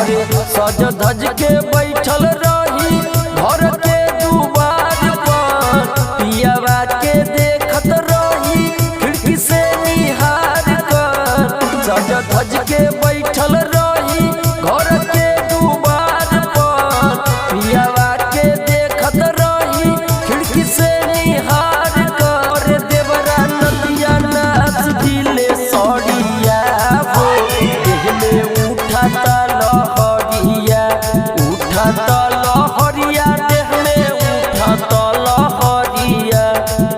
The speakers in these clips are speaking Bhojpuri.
अरे सज धज के बैठल रही घर के दुआर पर, पियावा के देखत रही खिड़की से निहार कर। सज धज के बैठल रही घर के दुआर पर, पियावा के देखत रही खिड़की से निहार कर। देवरा नदिया नाच दिले सड़िया हो, देह में उठाता लहरिया, उठाता लहरिया, देह में उठाता लहरिया।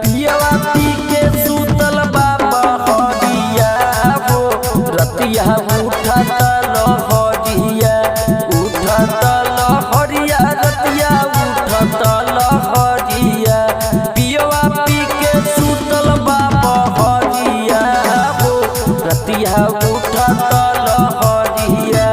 पियवा पी के सुतल बाबा हरिया हो, रतिया उठाता लहरिया, उठाता लहरिया, रतिया उठाता लहरिया। पियवा पी के सुतल बाबा हरिया हो, रतिया उठाता लहरिया।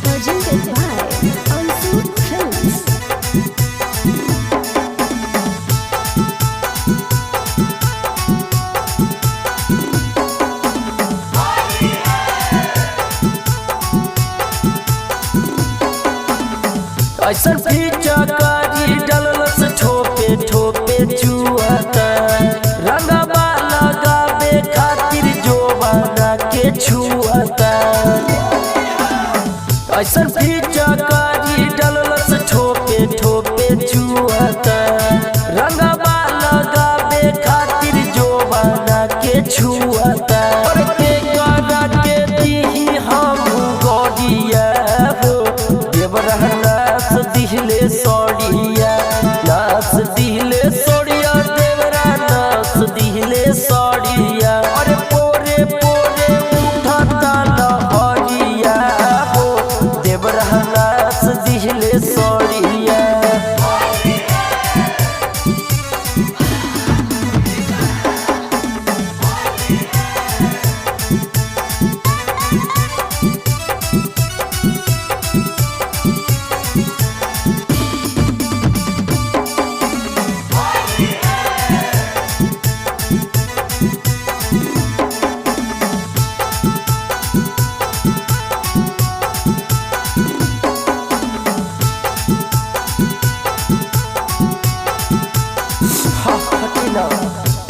Presented by Ansu Films. ऐसन फीचकारी डललस ठोपे ठोपे चुअता, रंगवा लगावे खातिर जोबाना के छुअता। ऐसन फीचकारी डललस ठोपे ठोपे चुअता, रंगवा लगावे खातिर जोबाना के छुअता। और के करा के दीही हम गौरिया हो, देवरा नाच दिहले सड़िया, नाच दिहले सड़िया, देवरा नाच दिहले सड़िया। अरे पोरे पोरे उठाता लहरिया हो, देवरा नाच दिहले सड़िया।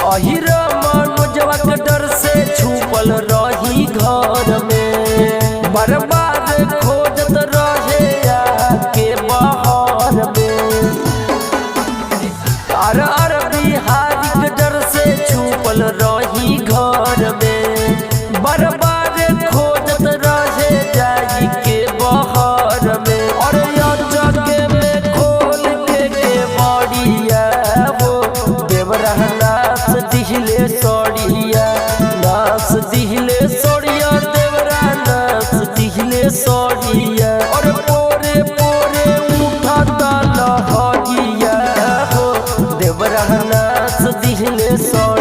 अहिरा मनोजवा के डर से छुपल रही घर में, बर्बाद खोजत रहे आके बहर में। अर अर बिहारी के डर से छुपल रही घर में, बर्बाद खोजत रहे जाई के बहर में। और चके में खोल के बड़िया हो, देवरा नाच दिहले सड़िया, नाच दिहले सड़िया, देवरा नाच दिहले सड़िया। और पोरे पोरे उठाता लहरिया हो, देवरा नाच दिहले सड़िया।